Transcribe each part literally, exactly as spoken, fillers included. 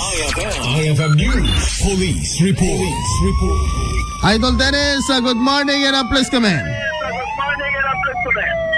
I F M News Police Report. Idol Dennis, uh, good morning and, uh, please come in.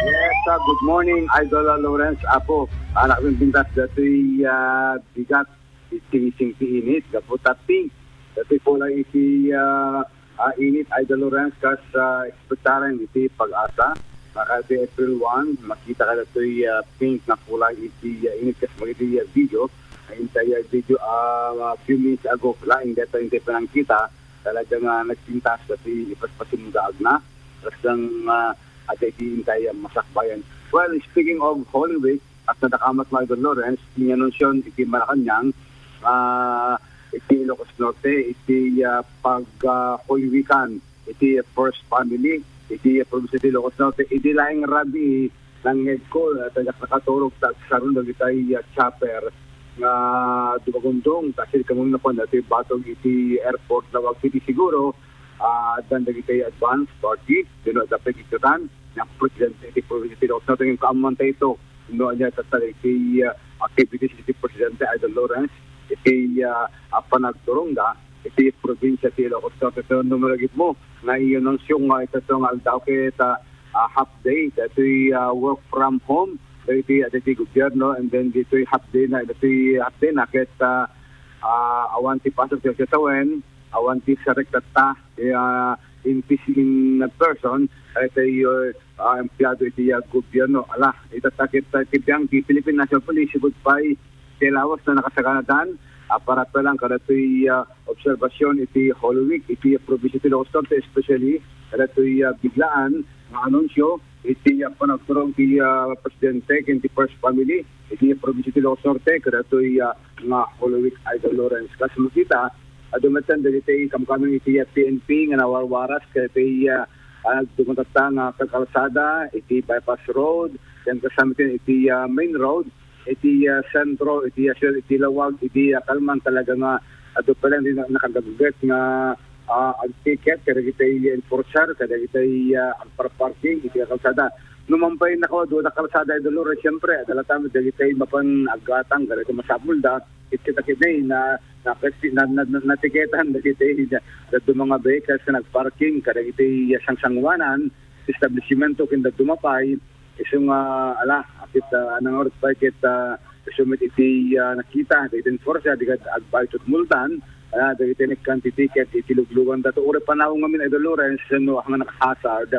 Yes, uh, good morning, Idol, uh, Lawrence. Apo, anak ng bintas datoy, uh, bigat, iti singki init, gapu taping. Datoy pulay iti, uh, uh, init, Idol Lawrence, kas, uh, ekspektaren iti pag-asa. Maka iti April one, makita ka datoy, uh, pink na pulay iti, uh, init, kas magiti, uh, video. Ay, intay, uh, video, uh, a few minutes ago, laing data intay panangkita, talaga nga nagpintas kasi ipaspasimgaag na. Basta nga, ah, iti intay masakbayan. Well, speaking of Holy Week, at nadakamat mo, Idol Lawrence, inanunsyon iti Malacañang, ah, iti Ilocos Norte, iti, ah, pag, ah, Holy Weekan, iti first family, iti probinsya ti Ilocos Norte, iti laing rabii, nangngegko, ah, taga nakaturog, ta agsaron dagitay, ah, chopper nga dumagundong, ta sirkamun na po dati batog iti airport na wag iti siguro, ah, addan dagiti advance party, you know, dapat ikatan, nga presidente iti province iti Ilocos Norte, ngem kaammoan tayo ito, no, anya tatta iti, ah, activities iti presidente Idol Lawrence, iti, ah, ah, panagturongda, iti probinsya ti Ilocos Norte. So, no, malagip mo, nga iyo nang siyong nga ito nga aldaw ket, ah, ah, half day, datoy, ah, work from home, dagiti, ah, dagiti gobyerno, and then ditoy half day na, datoy half day na, ket, ah, ah, awan ti pasok ti sawen, awan ti sarektatta, eh, ah, in pis-, in person, ay tayo, ah, empleyado iti, ah, gobyerno. Ala, itatta ket, ah, ti biang ti Philippine National Police, sugod pay ti lawas na nakasaganadan, ah, para pa lang kadatoy, ah, obserbasyon iti Holy Week, iti probinsya ti Ilocos Norte, especially kadatoy, ah, biglaan nga anunsyo, iti, ah, panagturong ti, ah, presidente ken ti first family, iti probinsya ti Ilocos Norte, kadatoy, ah, nga Holy Week, Idol Lawrence. Kas makita, adu metten dagiti kamkameng iti, ah, P N P nga nawarwaras, kadagiti, ah, ah, dumatatta nga kakalsada, iti bypass road, yan kasamiten iti, ah, main road, iti, ah, sentro, iti, ah, sir, iti lawag, iti, ah, kalman talaga nga adu pay lang di na-, nakagaguget nga, ah, agtiket kadagiti enforcer, kadagiti, ah, agparparking iti kalsada. No man pay nakawa, dua kalsada, Idol Lawrence, siyempre, adda latta met dagiti mapan aggatang, kadagiti masapulda, iti takit na, na, na, na, na, natiketan dagiti, da-, dadduma nga vehicles nga nagparking, kadagiti, ah, sangsanguanan, establishmento, ken dadduma pay, isu nga, ala, akit, ah, nangarugi pay ket, ah, isu met iti, ah, nakita, dagiti enforcer, di kad agbayad multan, ah, dagiti naikkan ti ticket, iti luglugan, dato uri panaw ngamin, Idol Lawrence, no, nga nakahazard,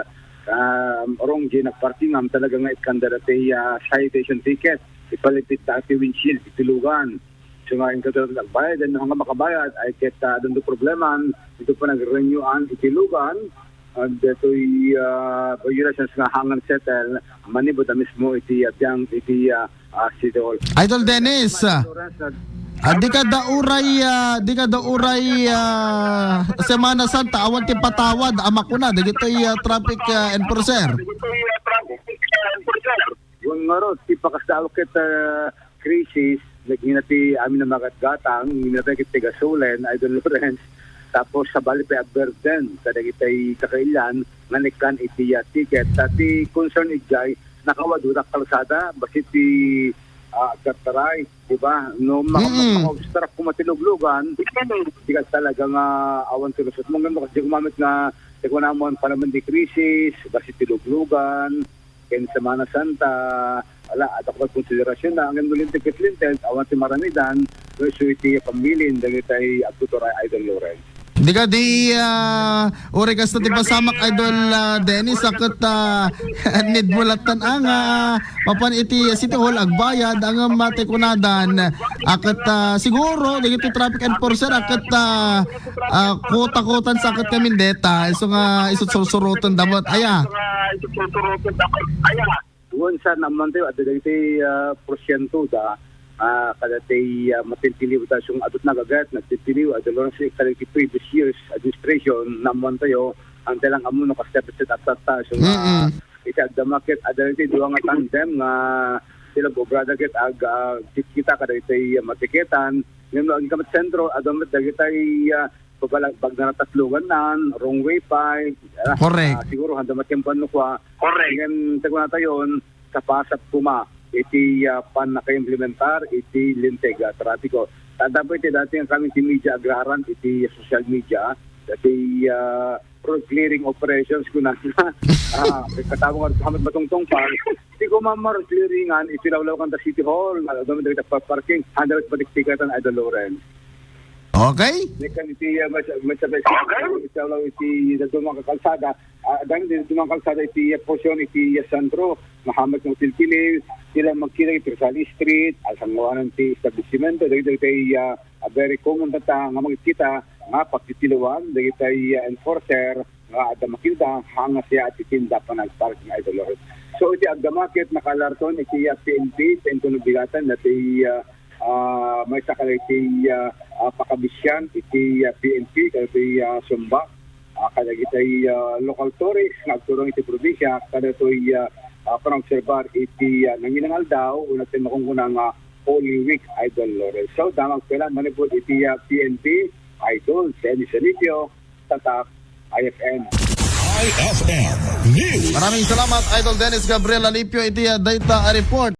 ah, wrong di nagparking, am, talaga nga ikkanda dati, ah, citation ticket, ipalipit dati windshield, iti lugan. So nga, inka talaga nagbayad, and nga makabayad, ay ket, ah, adun ti problema, ito pa nagrenewan iti lugan, and detoy, ah, violations nga hangan settle, manibud a mismo iti, ah, biang iti, ah, ah, City Hall. Idol Dennis, ah, ah, di ka da uray, ah, di ka da uray, ah, Semana Santa, awan ti patawad, a makuna, dagitoy, ah, traffic, ah, enforcer. Wen ngarud, ti pakasdaaw ket, ah, krisis, nagingna ti amin a magatgatang, nagingna pay ket ti gasoline, Idol Lawrence. Tapos, sabali pay a burden kadagitay kakailian nga naikkan iti, ah, ticket. Ta ti concern idiay, nakawa dua kalsada, bassit ti, ah, agtartaray, di ba? No, maka-, Mm-mm. maka-obstruct koma ti luglugan, di ka talaga nga awan ti lusot mo. Ngem no, kas di gumamit nga, ti kunamon, panamen ti krisis, bassit ti luglugan, ken Semana Santa, ala, adda koma konsiderasyon na, ngem no linteg ket linteg, awan ti maramidan, no isu iti pamilin, dagitay agtuturay, Idol Lawrence. Di ka di, ah, uri kasta ti pasamak, Idol, ah, Dennis, a ket, ah, need mo lattan, ah, nga mapan iti City Hall, agbayad, a ngem, ah, ti kunadan, a ket, ah, siguro, dagiti traffic enforcer, a ket, ah, ah, kuta-kutan sa ket kamin deta, isu nga, isu sursuruton da met, aya. Wen sa naammoan tayo, adda dagiti, ah, porsiento da, ah, kadagiti, ah, matiltiliw da, so adut nagagat, nagtiltiliw, adda lang si kadagiti previous years administration, naammoan tayo, ang talang ammo no kas deficit at tata, so nga, Mm-mm. iti agdama ket, adda dagiti dua nga tandem nga sila obrada ket ag, ah, kita kadagiti, ah, matiketan, ngem no agingka met sentro, adda met dagiti, ah, Pabala-, bagnara tatlugan nan, wrong way pay. Ah, Correct. ah, siguro, handa matiempoan no kua. Correct. Ngem, ti kunatayon, sapasap koma iti, ah, pannakaimplementar iti linteg a trapiko. Tatapo iti dati nga kami ti media agraran iti social media, dati, ah, road clearing operations kunana. Ah, katawag nga hamat matungtong pa. Iti kumamar clearingan, iti lawlaw kanta City Hall, nga gawin dagiti parking, handal patiktikatan, Idol Lawrence. Okay? Nekan iti, ah, mas, mas, mas, iti lawlaw iti, iti mga kalsada, ah, dahil iti mga kalsada iti, ah, portion iti, ah, sentro, mahamat ng tilkilil, sila magkita iti Rizal Street, ah, sangawanan ti establishmento, dagiti, ah, a very common data nga makikita nga pagtitilawan dagiti, ah, enforcer nga adda makita hanga siya ti tinda panagparking, Idol Lawrence. So, iti agdama ket nakalarton iti, ah, P N P, sa inton nabigatan na ti, ah, ah, maysa kadagiti, ah, ah, pakabisian iti, ah, P N P, kadagiti, ah, sumba, ah, kadagiti, ah, local tourist nga agturong iti probinsya, kadagitoy, ah, ah, panagobserbar iti, ah, nanginang aldaw, wenno ti makunkuna nga Holy Week, Idol Lawrence. So, damag pela manipud iti, ah, P N P, Idol Dennis Alipio, Tatak, I F M. I F M News. Maraming salamat, Idol Dennis Gabriel Alipio, iti, ah, dayta a report.